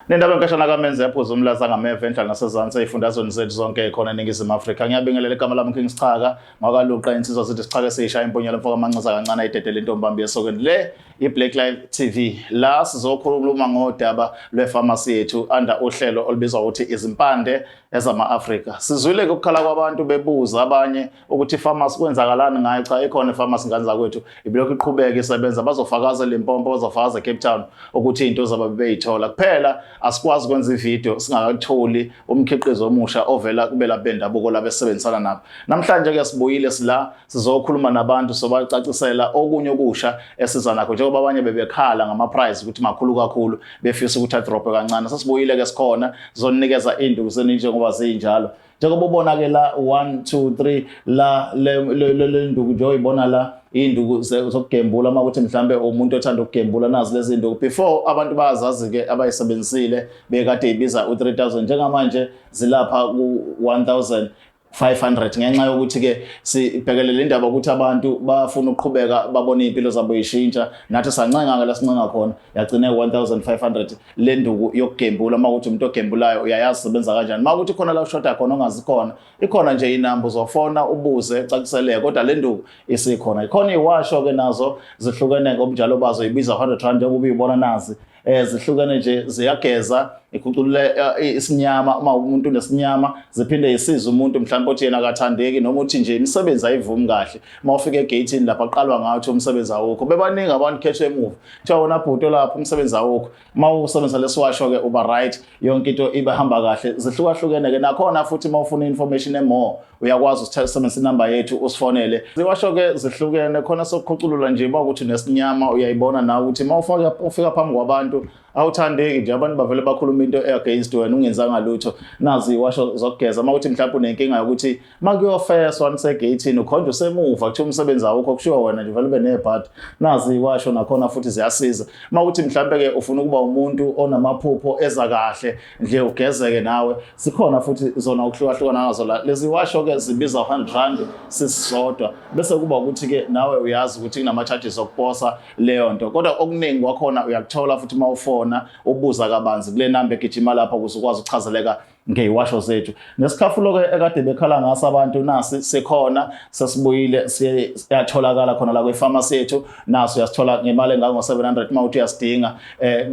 Nendaba enkashana kaMenzi yaphuza umlaza ngameva enhla nasezansi ey'fundazweni zethu zonke khona eNingizimu Afrika. Ngiyabingelela, igama lami King Sichaka ngwakaluqa insizwa sithi sichaka esiyishaya impunyela mfoka amanxesa kancane ayidedele intombambi esokweni. Le i-Black Life TV, la sizokhuluma ngodaba lwefamasi yethu under uhlelo olubizwa ukuthi Izimpande Ezama-Afrika. Sizwile-ke ukukhala kwabantu bebuza abanye ukuthi ifamasi kwenzakalani ngayo. Cha, ikhona ifamasi, ngane zakwethu, ibilokhu iqhubeka isebenza. Bazofakaza eLimpopo, bazofakaza eCape Town ukuthi izinto zabo bebeyithola. Kuphela asikwazi ukwenza ividiyo singakatholi umkhiqizo omusha ovela kubelaphi bendabuko labesebenzisana nabo. Namhlanje-ke sibuyile, sila sizokhuluma nabantu, sobacacisela okunye okusha esiza nakho, njengoba abanye bebekhala ngama-price ukuthi makhulu kakhulu, befisa ukuthi adrophe kancane. Sesibuyile-ke, sikhona, sizonikeza iy'nduku zenu njengoba zinjalo, njengoba ubona-ke la 1 2 3 la le nduku nje oyibona la, iy'nduku zokugembula. Uma kuthi mhlambe umuntu othanda ukugembula, nazi lezi nduku. Before abantu bayazazi-ke abayisebenzisile, bekade ibiza u-3000, njengamanje zilapha ku-1500, ngenxa yokuthi-ke sibhekelele indaba ukuthi abantu bafuna ukuqhubeka babone iy'mpilo zabo yishintsha. Nathi sancenga-ke la sincenga khona, yagcine 1500 le nduku yokugembula. Uma kuthi umuntu ogembulayo uyayazi sebenza kanjani, uma kuthi khona la ushoda khona ongazi khona, ikhona nje inamba uzofona ubuze, ucaciseleke. Kodwa le nduku isikhona, ikhona. Iwasho-ke nazo zihlukene ngobunjalo bazo, ibiza R100 njengoba uyibona nazi. Zihlukene nje, ziyageza, ikhuculule isinyama uma umuntu unesinyama, ziphinde isize umuntu mhlawumbe othi yena akathandeki noma uthi nje imisebenzi ayivumi kahle. Uma ufika egeyithini lapha aqalwa ngayo, uthi umsebenzi awukho, bebaningi abantu khethwe emuva, kuthiwa wona bhuti lapho umsebenzi awukho. Uma usebenzisa lesiwasho-ke uba right, yonke into ibe hamba kahle. Zihlukahlukene-ke nakhona futhi. Uma ufuna i-information e-more, uyakwazi usebenzisa inamba yethu usifonele. Ziwasho-ke zihlukene khona, sokukhuculula nje uba ukuthi nesinyama, uyayibona nawe ukuthi uma ufaka ufika phambi kwabantu awuthandeki nje, abantu bavele bakhuluma into e-against wena ungenzanga lutho. Nazi iwasho zokugeza. Uma kuthi mhlawumbe unenkinga yokuthi uma kuyofeswa nisegeyithini ukhonje usemuva, kuthiwa umsebenzi awukho, kushiwo wena nje, vele ube nebhadi, nazi iwasho nakhona futhi ziyasiza. Uma kuthi mhlawumbe-ke ufuna ukuba umuntu onamaphupho eza kahle nje, ugezeke nawe, sikhona futhi zona ukuhlukahlukana ngazo la. Lezi washo-ke zibiza R100 sisisodwa, bese kuba ukuthi-ke nawe uyazi ukuthi kunama-charges okuposa leyo nto, kodwa okuningi kwakhona uyakuthola futhi uma ufona ubuza kabanzi kule namba egijima lapha ukuze ukwazi ukuchazeleka ngeyiwasho zethu. Nesikhafulo-ke ekade bekhala ngaso abantu, nasi sikhona, sesibuyile, siyatholakala khona la kwifamasi yethu. Naso uyasithola ngemali engango-700 uma uthi uyasidinga,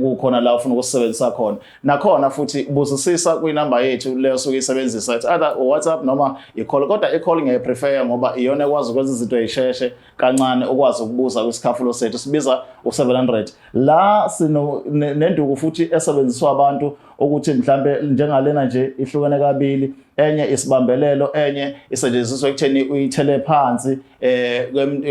kukhona la ufuna ukusebenzisa khona. Nakhona futhi buzisisa kwinamba yethu leyo suke isebenzisa, it's either WhatsApp noma i-call, kodwa i-call ngiyayiprefer ngoba iyona ekwazi ukwenza izinto ey'sheshe kancane. Ukwazi ukubuza kwisikhafulo sethu, sibiza u-700 la. Sino nenduku futhi esebenziswa abantu ukuthi mhlambe njengalena nje ihlukene kabili, enye isibambelelo, enye isetshenziswa ekutheni uyithele phansi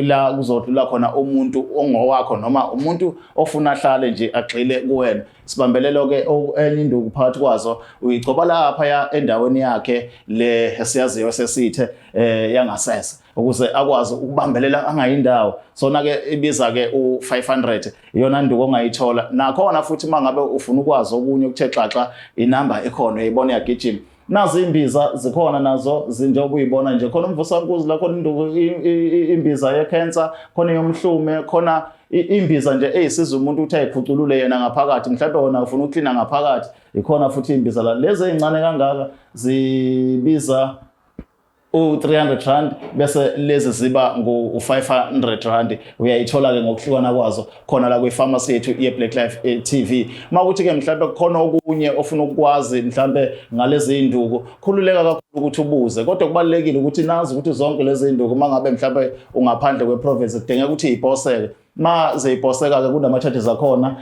la kuzodlula khona umuntu ongowakho noma umuntu ofuna ahlale nje agxile kuwena. Sibambelelo ke enye induku phakathi kwazo, uyigcoba lapha ya endaweni yakhe le esiyaziyo sesithe yangasese ukuze akwazi ukubambelela angayindawo. Sona ke ibiza ke u500, iyona nduku ongayithola. Nakhona futhi uma ngabe ufuna ukwazi okunye okuthe xaxa, inamba ekhona uyayibona iyagijima. Nazi imbiza zikhona nazo, njengoba uyibona nje, khona umvusankuzi la, khona induku imbiza ye-cancer, khona yomhlume, khona imbiza nje eyisiza umuntu ukuthi ayikhuculule yena ngaphakathi, mhlawumbe wona ufuna ukuklina ngaphakathi, ikhona futhi imbiza la. Lezi ey'ncane kangaka zibiza u-R300, bese lezi ziba ngu-R500. Uyayithola-ke ngokuhlukana kwazo khona la kwifamasi yethu ye-Black Life TV. Uma kuthi-ke mhlawumbe kukhona okunye ofuna ukukwazi mhlawumbe ngalezi nduku, khululeka kakhulu ukuthi ubuze, kodwa kubalulekile ukuthi nazi ukuthi zonke lezi nduku, uma ngabe mhlawumbe ungaphandle kwe-province, kudingeka ukuthi yiposeke. Ma ziyiposeka-ke kunama-charges akhona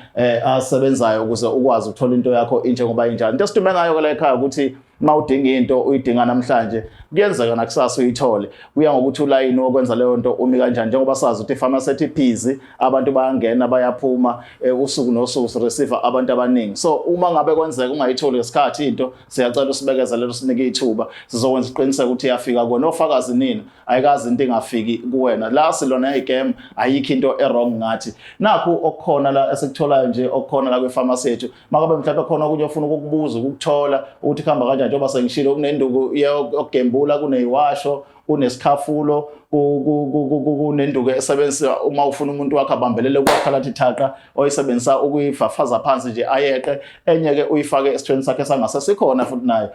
asebenzayo ukuze ukwazi ukuthola into yakho injengoba injalo. Into esidume ngayo-ke la ekhaya ukuthi uma udinga into uyidinga namhlanje, kuyenzeka nakusasa uyithole, kuya ngokuthi ulayini wokwenza leyo nto umi kanjani, njengoba sazi ukuthi ifamasi ethi busy, abantu bayangena bayaphuma, usuku nosuku sireceive abantu abaningi. So uma ngabe kwenzeka ungayitholi ngesikhathi into, siyacela usibekezelele, usinike ithuba, sizokwenza isiqiniseko ukuthi iyafika kuwena. Ofakazi nina, ayikazi into ingafiki kuwena la. Silona igame, ayikho into e-wrong ngathi. Nakhu okukhona la esikutholayo nje, okukhona la kwifamasi yethu. Makabe mhlawumbe khona okunye ofuna ukukubuza, ukukuthola ukuthi kuhamba kanjani, njengoba sengishilo, kunenduku yokugembula, kuneyiwasho. Kunesikhafulo, kunenduku esebenzisa uma ufuna umuntu wakho abambelele kwakha lathi thaqa, oyisebenzisa ukuyifafaza phansi nje ayeqe. Enye ke uyifake esithweni sakhe sangasesikhona futhi nayo.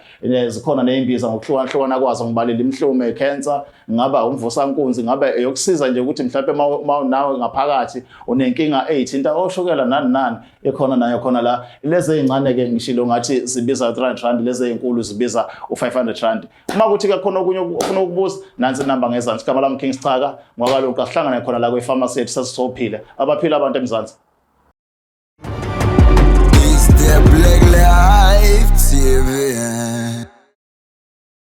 Zikhona nezimbiza ngokuhlukahlukana kwazo, ngibalile imhlume, cancer, ngaba umvusankunzi, ngabe eyokusiza nje ukuthi mhlawumbe ma nawe ngaphakathi unenkinga eyithinta oshukela nani nani, ikhona nayo khona la. Lezi ezincane ke ngishilo ngathi zibiza R300, lezi ezinkulu zibiza u500 rand. Uma kuthi ke khona okunye ofuna ukubuza, nansi inamba ngezansi. Igama lami King Sichaka ngwakaluqa. Sihlangane khona la kwi-pharmacy yethu sesisophile abaphila abantu eMzansi. It's the Black Life TV.